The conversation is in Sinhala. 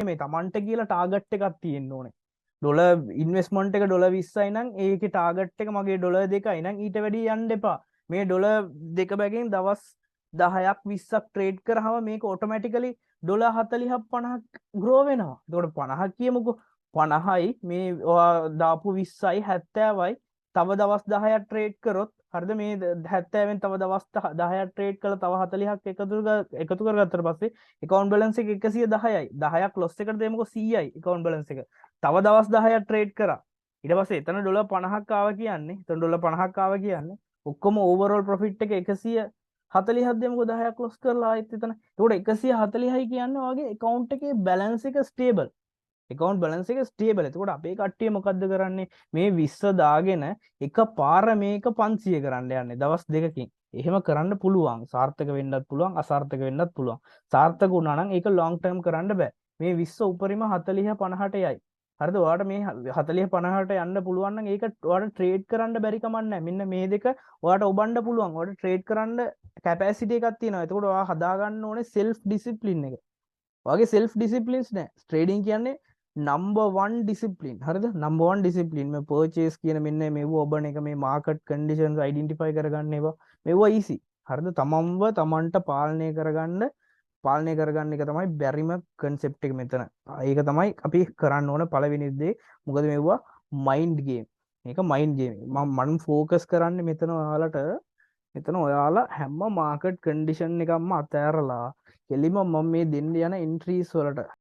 නෙමෙයි, තමන්ට කියලා ටාගට් එකක් තියෙන්න ඕනේ. ඩොලර් ඉන්වෙස්ට්මන්ට් එක ඩොලර් 20යි නම් ඒකේ ටාගට් එක මගේ ඩොලර් 2යි නම් ඊට වැඩිය යන්න එපා. මේ ඩොලර් 2 බැගින් දවස් 10ක් 20ක් ට්‍රේඩ් කරාම මේක ඔටෝමැටිකලි ඩොලර් 40ක් 50ක් ග්‍රෝ වෙනවා. එතකොට 50ක් කියමුකෝ. 50යි මේ ඔයා දාපු 20යි 70යි. තව දවස් 10ක් ට්‍රේඩ් කරොත්, හරිද, මේ 70න් තව දවස් 10ක් ට්‍රේඩ් කරලා තව 40ක් එකතු කරගත්තට පස්සේ ඇකවුන්ට් බැලන්ස් එක 110යි. 10ක් ලොස් එකට දෙමුකෝ, 100යි ඇකවුන්ට් බැලන්ස් එක. තව දවස් 10ක් ට්‍රේඩ් කරා. ඊට පස්සේ එතන ඩොලර් 50ක් ආවා කියන්නේ, එතන ඩොලර් 50ක් ආවා කියන්නේ ඔක්කොම ඕවරෝල් ප්‍රොෆිට් එක 140ක් දෙමුකෝ, 10ක් ලොස් කරලා ආයෙත් එතන. එතකොට 140යි කියන්නේ ඔයාගේ ඇකවුන්ට් එකේ බැලන්ස් එක ස්ටේබල්. ඇකවුන්ට් බැලන්ස් එක ස්ටේබල්. එතකොට අපේ කට්ටිය මොකද්ද කරන්නේ? මේ 20 දාගෙන එක පාර මේක 500 කරන්න යන්නේ දවස් දෙකකින්. එහෙම කරන්න පුළුවන්. සාර්ථක වෙන්නත් පුළුවන්, අසාර්ථක වෙන්නත් පුළුවන්. සාර්ථක වුණා නම් ඒක ලොං ටර්ම් කරන්න බෑ. මේ 20 උපරිම 40 50ට යයි. හරිද? ඔයාට මේ 40 50ට යන්න පුළුවන් නම් ඒක ඔයාට ට්‍රේඩ් කරන්න බැරි කමක් නැහැ. මෙන්න මේ දෙක ඔයාට ඔබන්න පුළුවන්. ඔයාට ට්‍රේඩ් කරන්න කැපැසිටි එකක් තියෙනවා. එතකොට ඔයා හදාගන්න ඕනේ සෙල්ෆ් ඩිසිප්ලින් එක. ඔයාගේ සෙල්ෆ් ඩිසිප්ලින්ස් නෑ. ට්‍රේඩින් කියන්නේ නම්බර් 1 ඩිසිප්ලින්. හරිද? Number 1 discipline. මේ පර්චේස් කියන මෙන්න මෙව ඔබන එක, මේ මාකට් කන්ඩිෂන්ස් අයිඩෙන්ටිෆයි කරගන්න ඒවා මෙව්වා ඊසි. හරිද? තමන්ව තමන්ට පාලනය කරගන්න එක තමයි බැරිම කන්සෙප්ට් එක මෙතන. ඒක තමයි අපි කරන්න ඕන පළවෙනි දේ. මොකද මෙව්වා මයින්ඩ් ගේම්. මේක මයින්ඩ් ගේම්. මම මම ෆෝකස් කරන්නේ මෙතන ඔයාලට, මෙතන ඔයාලා හැම මාකට් කන්ඩිෂන් එකක්ම අතෑරලා කෙලිම මම මේ දෙන්න යන එන්ට්‍රීස් වලට